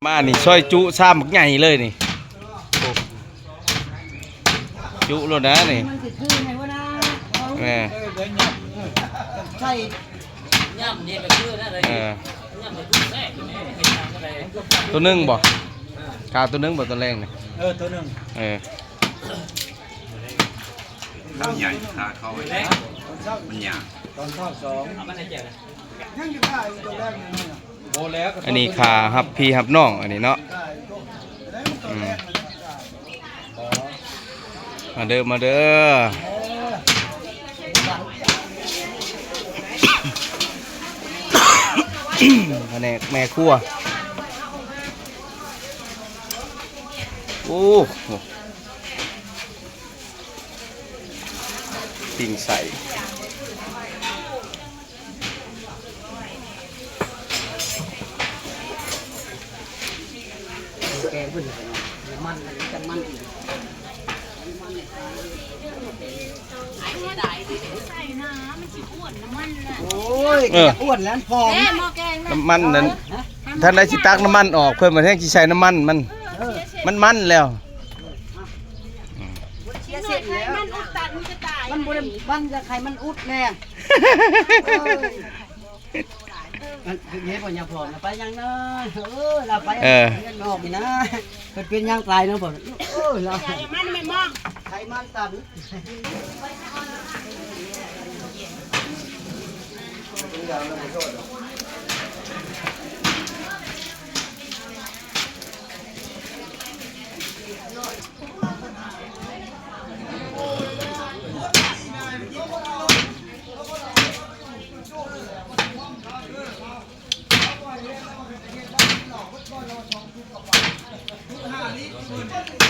ມານີ້ ຊອຍຈຸຊາມບັກໃຫຍ່ເລີຍນີ້ ໂອ້ ຈຸໂລດນະນີ້ ມັນຄືຄືໃນຫົວໜ້າ ແມ່ນ ໃສ່ ເອີ ໂຕໜຶ່ງບໍ່? ຂາໂຕໜຶ່ງບໍ່ຕອນແລງນີ້? ເອີ ໂຕໜຶ່ງ ເອີ ມັນໃຫຍ່ ຂາເຂົາມັນຍາວ ຕອນເຊົ້າສອງ ຍັງຢູ່ຂາຢູ່ໂຕແລກນີ້ ອັນນີ້ຂາຮັບພີ່ຮັບນ້ອງ ອັນນີ້ເນາະ ອືມ ມາເດີ ມາເດີ ພະແນກແມ່ຄົວ ໂອ້ ປີ້ງໄສ້ ແກງເພິ່ນໃສ່ນ້ຳມັນ ມັນຈັງມັນອີກ ໂອ້ຍ ເອີ ກໍຢາກອ້ວນແລ້ວ ມັນຜອມ ນ້ຳມັນນັ້ນ ຮະ ທັນໄດ້ຊິຕັກນ້ຳມັນອອກ ເພິ່ນບັດແຮ່ງຊິໃສ່ນ້ຳມັນມັນ ເອີ ມັນມັນແລ້ວ ເສຍເສັ້ນແລ້ວ ມັນອຸດຕັນມັນຈະຕາຍ ມັນບໍ່ໄດ້ມັນ ຢາກໃຫ້ມັນອຸດແນ່ ເອີຍ ມັນເຮັດບໍ່ຍາວພໍນະ ໄປຫຍັງເນາະ ເອີ ລາວໄປ ເອີ ເງິນອອກນີ້ນະ ເພິ່ນເປັນຫຍັງຕາຍເນາະ ເອີ ລາວ ໃສ່ມັນແມ່ນບໍ່ ໄຂມັນຕັນ. ຫ້າລິດ